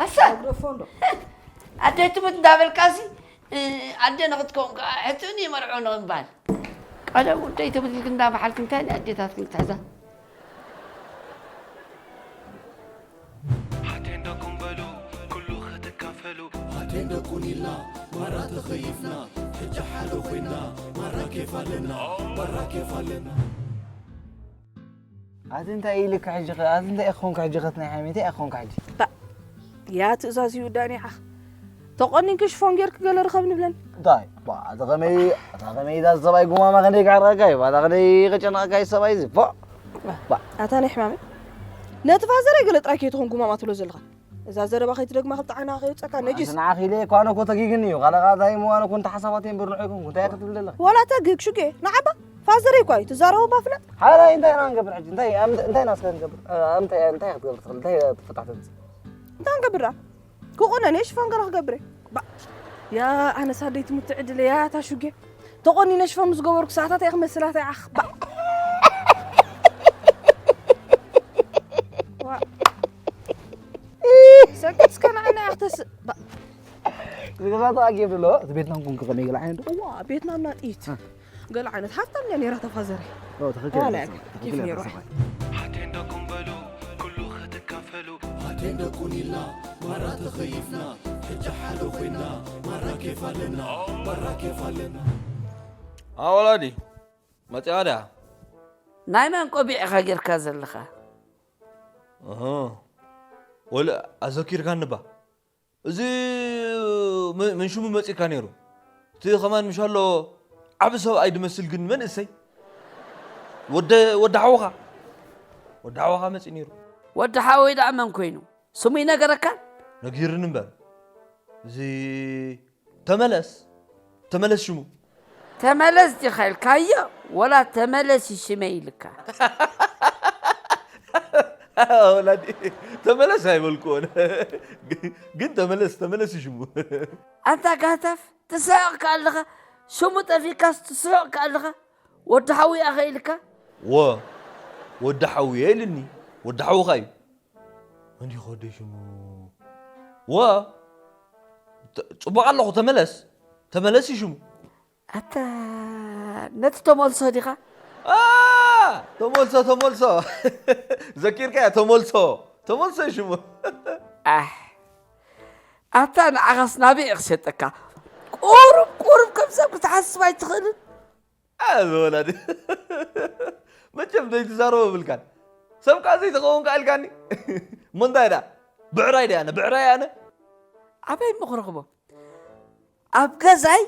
ኣሳ ግደፎ እንዶ ኣደይ ትሙት እንዳበልካሲ ኣደ ንኽትከውን ከዓ ሕፅእኒ መርዖ ንኽምባል ቀደም ጉዳይ ተብልልክ እንዳበሓልክ እንታይ ንኣዴታትክን ክትሕዛ ሓቴን ደኩም በሉ ኩሉ ክትካፈሉ ሓቴን ደቁን ኢልና ማራ ተኸይፍና ሕጂ ሓደ ኮይና ማራ ኣቲ እንታይ ኢልካ ሕጂ ኸ ኣቲ እንታይ ኢኹንካ ሕጂ ኸት ናይ ሓሚተ ኢኹንካ ሕጂ ያ ትእዛዝ ይውዳእኒ ዓኽ ተቆኒንኪ ሽፎን ጌርኪ ገለ ርኸብ ንብለን እንታይ ባ ኣቲ ከመይ ኣታ ከመይ ዳ ሰባይ ጉማማ ከነይ ጋር ጋይ ባ ከነይ ከጨና ጋይ ሰባይ ዚ ባ ባ ኣታ ናይ ሕማመይ ነቲ ፋዘረይ ገለ ጥራይ ከይትኾን ጉማማ ትብሎ ዘለኻ እዛ ዘረባ ከይትደግማ ክልተ ዓይና ከይውፀካ ነጅስ ንዓኺ ኢለ እኳ ኣነ እኮ ተጊግኒ እዩ ካልኻ እንታይ ምዋነ እኮ እንተ ሓሳባት እምበር ንዑ ይኮንኩ እንታይ ክትብል ዘለኻ ዋላ ተግግ ሹጌ ንዓባ ፋዘረይ እኳ እዩ ትዛረቡ ባፍለ ሓራይ እንታይ ኢና ንገብር ሕጂ እንታይ እንታይ ናስከ ንገብር እንታይ እንታይ ክትገብር ትኽእል እንታይ ትፈታሕ ትምጽእ እንታይ ንገብር ደኣ ክቑነን እየ ሽፎን ገለ ክገብር እየ ያ ኣነ ሳደይቲ ምትዕድለ ያ እታ ሹጌ ተቖኒነ ሽፎን ምስ ገበርኩ ሰዓታት እየ ክመስላታ ይዓኽ ባዕ ሰክት እስከ ንዓና ያኽተስ ዝገዛቶ ኣጌብ ኣሎ እቲ ቤትና ንኩን ከመይ ገለ ዓይነት ዋ ቤትና እና ጥይት ገለ ዓይነት ሃብታም እያ ነይራ ተፋዘሪ ትኽክል ኬፍ ነይሩ ሃቴን ደኩም በሉ ኩሉ ክትካፈሉ ሃቴን ደኩን ኢልና ማራ ተኸይፍና ሕጂ ሓደ ኮይና ማራ ኬፍ ኣለና ማራ ኬፍ ኣለና ኣወላዲ መፂኣ ድያ ናይ መን ቆቢዕ ኢኻ ጌርካ ዘለኻ ወለ ኣዘኪርካኒ ባ እዚ ምን ሽሙ መፂካ ነይሩ እቲ ከማን ምሻሎ ዓብ ሰብኣይ ድመስል ግን መንእሰይ ወደ ወደ ሓውኻ ወደ ሓውኻ መፂ ነይሩ ወደ ሓወይ ደኣ መን ኮይኑ ስሙ ይነገረካ ነጊርኒ እምበር እዚ ተመለስ ተመለስ ሽሙ ተመለስ ዲኻ ኢልካዮ ወላ ተመለስ ሽመይ ኢልካ ወላዲ ተመለስ ኣይበልክዎን ግን ተመለስ ተመለስ ሽሙ ኣንታ ጋህታፍ ትስሕቕ ከኣለኻ ሽሙ ጠፊካስ ትስሕቕ ከኣለኻ ወዲ ሓውያ ኸ ኢልካ ወ ወዲ ሓውየ ኢልኒ ወዲ ሓውኻ እዩ እንዲኹ ወደይ ሽሙ ወ ጽቡቕ ኣለኹ ተመለስ ተመለስ እዩ ሽሙ ኣታ ነቲ ተመልሶ ዲኻ ተመልሶ ተመልሶ ዘኪርካ ተመልሶ ተመልሶ እዩ ሽሙ ኣህ ኣታ ንዓኻስ ናበይ ክሸጠካ ቁሩብ ቁሩብ ከም ሰብ ክትሓስብ ኣይትኽእልን ኣዚ ወላዲ መቸም ዘይትዛረቦ ብልካን ሰብ ከዓ ዘይትኸውን ከዓ ኢልካኒ እሞ እንታይ ዳ ብዕራይ ዳ ኣነ ብዕራይ ኣነ ኣበይ እሞ ክረኽቦ ኣብ ገዛይ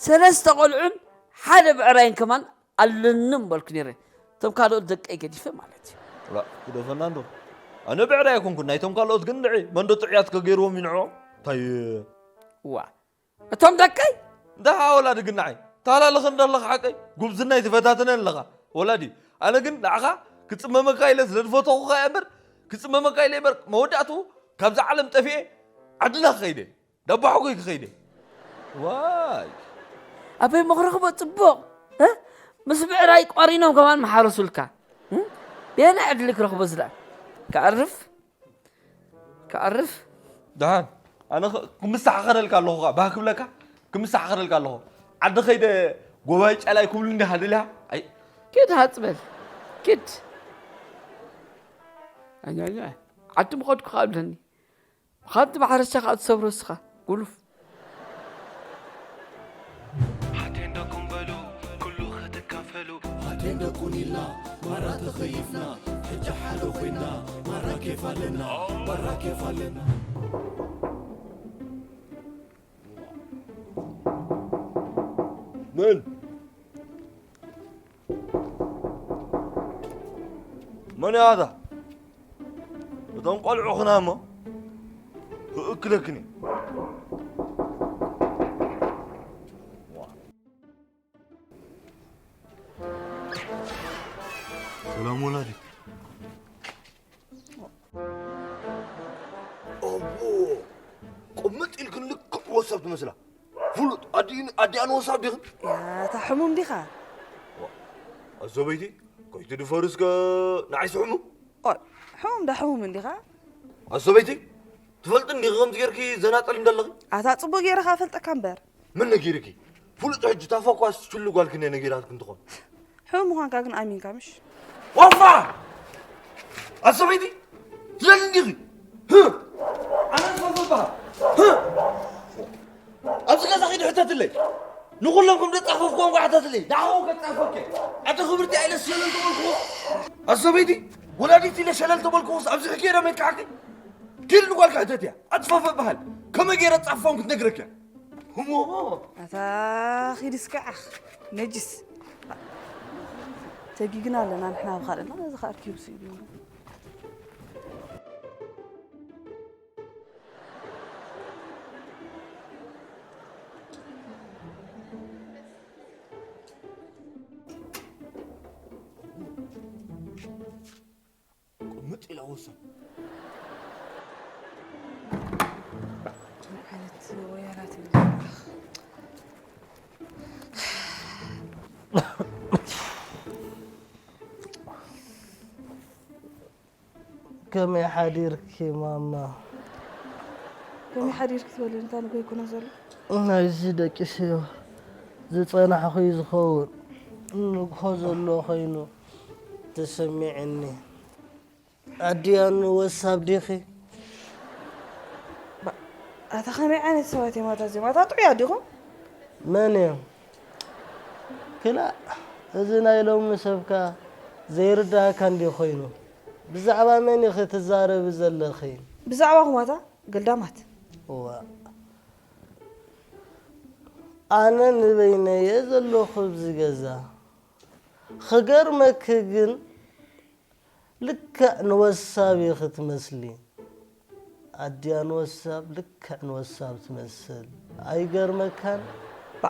ሰለስተ ቆልዑን ሓደ ብዕራይን ከማን ኣለኒ ምበልኩ ነይረ እቶም ካልኦት ደቀይ ገዲፈ ማለት እዩ ግደፈና እንዶ ኣነ ብዕራይ ኣይኮንኩን ናይቶም ካልኦት ግን ንዒ መንዶ ጥዕያት ከገይርዎም ይንዕኦም እንታይ ዋ እቶም ደቀይ እንታይ ኣወላዲ ግናዓይ ታላልኽ እንዳለኻ ሓቀይ ጉብዝናይ ትፈታተነ ኣለኻ ወላዲ ኣነ ግን ንዓኻ ክጽመመካ ኢለ ስለ ዝፈተኹኻ እያ እምበር ክጽመመካ ኢለ እምበር መወዳእትኡ ካብዛ ዓለም ጠፊኤ ዓድና ክኸይደ ዳባሕጎይ ክኸይደ ዋይ ኣበይ መኽረኽቦ ጽቡቕ እ? ምስ ብዕራይ ቋሪኖም ከማን መሓረሱልካ እ? ቤና ዕድሊ ክረኽቦ ዝላ ክኣርፍ ክኣርፍ ደሓን ኣነ ክምስተሓኸረልካ ኣለኹ ከዓ ባህ ክብለካ ክምስተሓኸረልካ ኣለኹ ዓዲ ከይደ ጎባይ ጫላይ ክብሉ እንዲ ሃደልያ ኣይ ኪድ ሃፅበል ኪድ ኣኛኛ ዓዲ ምኸድኩ ከዓ ብለኒ ብኻንቲ ማሕረሻ ከዓ ትሰብሮ እስኻ ጉሉፍ ሃቴንደኩም በሉ ኩሉ ክትካፈሉ ሃቴንደኩን ኢልና ማራ ተኸይፍና ሕጂ ሓደ ኮይና ማራ ኬፍ ኣለና ማራ ኬፍ ኣለና መን መን ያታ እቶም ቆልዑ ኹና እሞ ክእክለክን እዩ ሰላም ወላዲ ኣቦ ቁምጥ ኢልክን ልክዕ ወሳብ ትመስላ ፍሉጥ ኣዲኡ ኣዲኣ ንወሳብ ዲኽን ያታ ሕሙም ዲኻ ኣዞበይቲ ከይትድፈሩ እስከ ንዓይሲ ሕሙም ሕሙም ዳ ሕሙም እንዲኻ ኣዞበይቲ ትፈልጥ እንዲኺ ከምዚ ጌርኪ ዘናጠል እንደለኺ ኣታ ጽቡቅ ጌረ ካፈልጠካ እምበር ምን ነጊርኪ ፍሉጥ ሕጂ ታፋኳስ ሽሉ ጓልክን ነጊራትክን ትኾን ሕሙም ምዃንካ ግን ኣሚንካ ምሽ ዋፋ ኣሰበይቲ ትለሊ እንዲኺ ኣነ ዝፈልጦ በሃል ኣብዚ ገዛ ኺድ ሕተትለይ ንኹሎም ከም ዘጻፈፍኩዎም ጓሕታትለይ ንዓኹም ከጻፈፍኩ። ኣደ ክብርቲ ኢለ ሸለል ተበልኩኹስ፣ ኣሰበይቲ ወላዲት ኢለ ሸለል ተበልኩኹስ፣ ኣብዚ ሕጂ ዶ መትካዕኪ? ኪድ ንጓልካ ሕተትያ። ኣጽፈፈ በሃል። ከመይ ገይረ ጻፍፎም ክትነግረኪ እያ። ህሞ። ኣታ ኺድ እስከ ዓኽ፣ ነጅስ። ተጊግና ኣለና ንሕና ኣብ ኻልእና፣ እዚ ኸኣ ኣርኪቡ ስኢሉ። ቁምጥ ኢላ ወሰን። ምን ዓይነት ወያላት እዩ? ከመይ ሓዲርኪ ማማ? ከመይ ሓዲርኪ ትበሊ? እንታይ ንጎ ይኮነ ዘሎ? ናይዚ ደቂሰዮ ዝጸናሕኹ እዩ ዝኸውን። ንግሆ ዘሎ ኮይኑ ተሰሚዕኒ። ኣዲኣኑ ወሳብ ዲኺ? ባ-፣ ኣታ ኸመይ ዓይነት ሰባት እዮም ኣታ እዚኦም? ኣታ ጥዑያት ዲኹም? መን እዮም? ክላእ፣ እዚ ናይ ሎሚ ሰብካ ዘይርዳእካ እንዲ ኮይኑ። ብዛዕባ መን ኢኺ ትዛረቢ ዘለኺ? ብዛዕባኹም ኣታ ገልዳማት። እዋ። ኣነ ንበይነየ ዘለኹ ኣብዚ ገዛ። ክገርመኪ ግን ልክዕ ንወሳብ ኢኺ ትመስሊ። ኣዲኣ ንወሳብ ልክዕ ንወሳብ ትመስል። ኣይገርመካን? ባ፣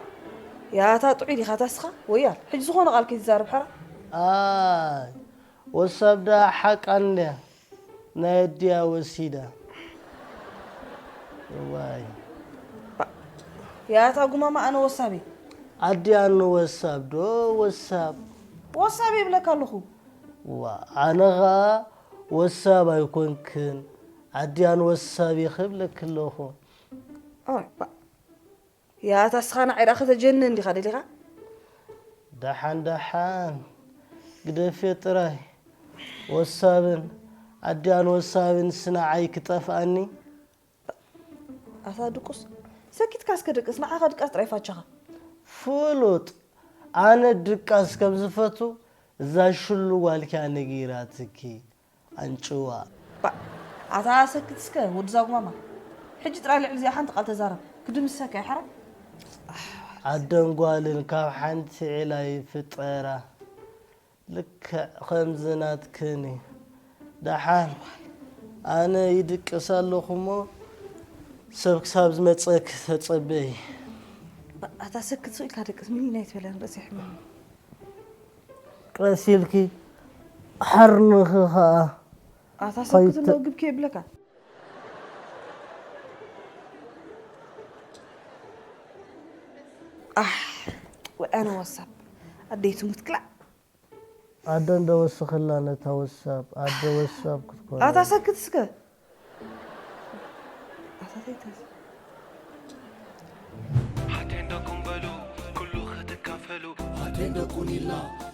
ያታ ጥዑይ ዲኻ ታስኻ? ወያል፣ ሕጂ ዝኾነ ቃል ከይትዛረብ ሓራ? ኣይ፣ ወሳብ ደኣ ሓቃ እንድያ። ናይ ኣዲኣ ወሲዳ። እዋይ። ባ፣ ያታ ጉማማ ኣነ ወሳብ እየ። ኣዲኣ ንወሳብ ዶ ወሳብ? ወሳብ ይብለካ ኣለኹ። ዋ፣ ኣነ ኸኣ ወሳብ ኣይኮንክን፣ ኣዲኣን ወሳብ ኢኺ እብለኪ ኣለኹ። ኦይ፣ ባ-፣ ያታ እስኻ ንዓይ ደኣ ከተጀንን ዲኻ ደሊኻ? ደሓን ደሓን፣ ግደፍዮ ጥራይ። ወሳብን ኣዲኣን ወሳብን ስንዓይ ክጠፍኣኒ። ኣታ ድቁስ፣ ሰኪትካ እስከ ድቅስ፣ ንዓኻ ድቃስ ጥራይ ፋቻኻ። ፍሉጥ፣ ኣነ ድቃስ ከም ዝፈቱ እዛ ሽሉ ጓልኪ እያ ነጊራትኪ፣ ኣንጭዋ። ባ-፣ ኣታ ሰክት እስከ፣ ወዲ ዛጉማማ። ሕጂ ጥራይ ልዕሊ እዚኣ ሓንቲ ቃል ተዛረብ፣ ክድምስሰካ እየ፣ ሓራ። ኣደን ጓልን ካብ ሓንቲ ዒላ ይፍጠራ። ልክዕ ከምዚ ናትክን እዩ። ደሓን ኣነ ይድቅስ ኣለኹ እሞ ሰብ ክሳብ ዝመጸኪ ተጸበዪ። ኣታ ሰክት ስቕ ኢልካ ደቅስ፣ ምን እዩ ናይ ትበለን ርእሲ ይሕመኒ። ቀስ ኢልኪ ሓርንኺ ኸኣ ኣታ ሰክት ከይተ- ኣለዎ ግብኪ የብለካ። ኣሕ፣ ወያነ ወሳብ ኣደይ ትሙት ክላእ። ኣደ እንዶ ወስኽላ ነታ ወሳብ፣ ኣደ ወሳብ ክትኮን ኣታ እያ። ሰክት እስከ። ኣታ ተይተዝ። ሓቴንደኩም በሉ ኩሉ ክትካፈሉ። ኣቴንደኩን ኢልና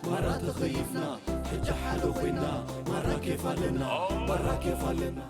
ማራ ተኸይፍና፣ ሕጂ ሓደ ኮይና ማራ ኬፍ ኣለና፣ ማራ ኬፍ ኣለና።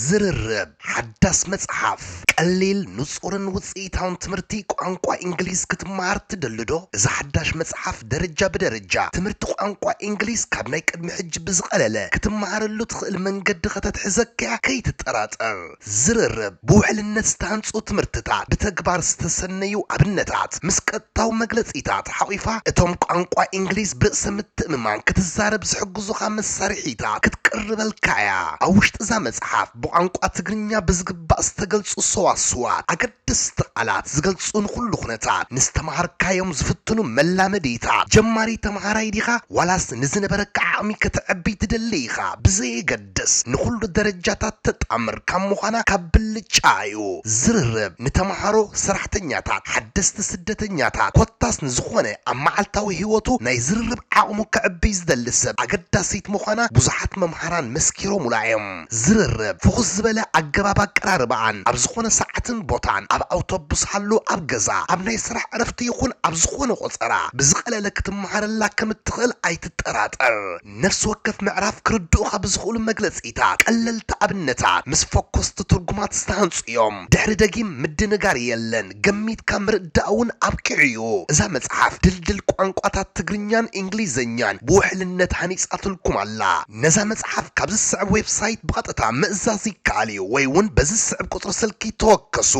ዝርርብ ሓዳስ መጽሓፍ። ቀሊል፣ ንጹርን ውጽኢታውን ትምህርቲ ቋንቋ እንግሊዝ ክትመሃር ትደሊ ዶ? እዛ ሓዳሽ መጽሓፍ ደረጃ ብደረጃ ትምህርቲ ቋንቋ እንግሊዝ ካብ ናይ ቅድሚ ሕጂ ብዝቐለለ ክትመሃረሉ ትኽእል መንገዲ ከተትሕዘካ እያ፣ ከይትጠራጠር። ዝርርብ ብውሕልነት ዝተሃንጹ ትምህርትታት፣ ብተግባር ዝተሰነዩ ኣብነታት፣ ምስ ቀጥታዊ መግለጺታት ሓቑፋ፣ እቶም ቋንቋ እንግሊዝ ብርእሰ ምትእምማን ክትዛረብ ዝሕግዙኻ መሳርሒታት ክትቅርበልካ እያ። ኣብ ውሽጢ እዛ መጽሓፍ፣ ብቋንቋ ትግርኛ ብዝግባእ ዝተገልጹ ሰዋስዋት፣ ኣገደስቲ ቃላት ዝገልጹ ንኹሉ ኩነታት፣ ንዝተምሃርካዮም ዝፍትኑ መላመዲታት፣ ጀማሪ ተምሃራይ ዲኻ ዋላስ ንዝነበረካ ዓቕሚ ከተዕቢ ትደሊ ኢኻ፣ ብዘየገድስ ንኹሉ ደረጃታት ተጣምር ካብ ምዃና ካብ ብልጫ እዩ። ዝርርብ ንተምሃሮ፣ ሰራሕተኛታት፣ ሓደስቲ ስደተኛታት፣ ኮታስ ንዝኾነ ኣብ መዓልታዊ ህይወቱ ናይ ዝርርብ ዓቕሙ ከዕብይ ዝደሊ ሰብ ኣገዳሲት ምዃና ብዙሓት መምሃራን መስኪሮሙላ እዮም። ዝርርብ ፍኹስ ዝበለ ኣገባብ ኣቀራርባኣን ኣብ ዝኾነ ሰዓትን ቦታን ኣብ ኣውቶቡስ ሃሉ ኣብ ገዛ ኣብ ናይ ስራሕ ዕረፍቲ ይኹን ኣብ ዝኾነ ቆጸራ ብዝቐለለ ክትመሃረላ ከም እትኽእል ኣይትጠራጠር። ነፍሲ ወከፍ ምዕራፍ ክርድኡኻ ብዝኽእሉ መግለጺታት ቀለልቲ ኣብነታት ምስ ፈኮስቲ ትርጉማት ዝተሃንጹ እዮም። ድሕሪ ደጊም ምድንጋር የለን። ገሚትካ ምርዳእ እውን ኣብቂዑ እዩ። እዛ መጽሓፍ ድልድል ቋንቋታት ትግርኛን እንግሊዝኛን ብውሕልነት ሃኒጻትልኩም ኣላ። ነዛ መጽሓፍ ካብ ዝስዕብ ዌብሳይት ብቐጥታ ምእዛዝ ይከኣል እዩ ወይ እውን በዚ ዝስዕብ ቁጽሪ ስልኪ ተወከሱ።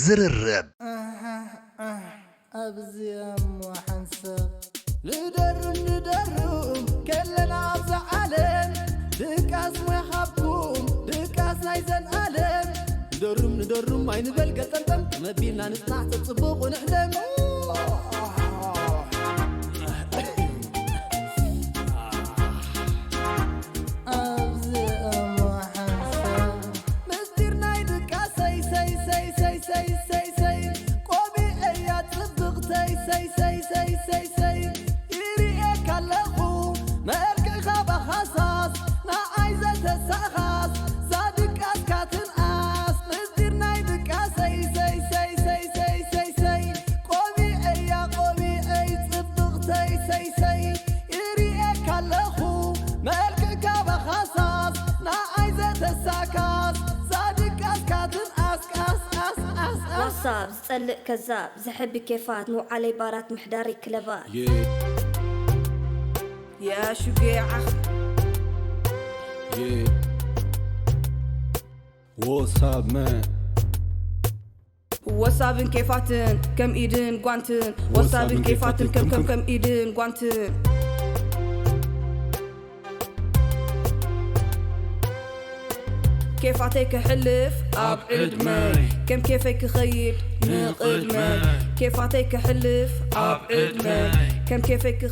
ዝርርብ። ኣሃ፣ ኣህ፣ ኣብዚኣ እሞ ሓንሳብ ንደርም ንደርም ከለና ኣብዛ ዓለም ድቃስ ሞያ ሃብኩም ድቃስ ናይ ዘንኣለም ንደርም ንደርም ኣይንበል ገጠምጠም መቢልና ንጽናሕ ተጽቡቑ ንሕደም ኣብዚ እሞ ሓንሳብ ምስጢር ናይ ድቃሰይ ሰይ ሰይ ሰይ ሰይ ሰይ ሰይ ቆቢዐያ ጽብቕተይ ሰይ ሰይ ሰይ ሰይ ሰይ ይርእየካ ኣለኹ መልክዕኻ ባኻሳስ ንዓይ ዘተሳኻስ ዛድቃስካ ትንኣስ ምስጢር ናይ ድቃሰይ ሰይ ሰይ ሰይ ሰይ ሰይ ሰይ ቆቢዐያ ቆቢዐይ ጽብቕተይ ሰይ ሰይ ይርእየካ ኣለኹ መልክዕካ ባኻሳስ ንዓይ ዘተሳካስ ዛድቃስካ ትንኣስ ቃስ ቃስ ቃስ ቃስ ዋሳብ ዝጸልእ ከዛብ ዘሕቢ ኬፋት ምውዓለይ ባራት ምሕዳረይ ክለባት يا شجاع What's up, man? ወሳብን ኬፋትን ከም ኢድን ጓንትን ወሳብን ኬፋትን ከም ከም ከም ኢድን ጓንትን ኬፋተይ ክሕልፍ ኣብ ዕድመይ ከም ኬፈይ ክኸይድ ንቕድመይ ኬፋተይ ክሕልፍ ኣብ ዕድመይ ከም ኬፈይ ክኸይድ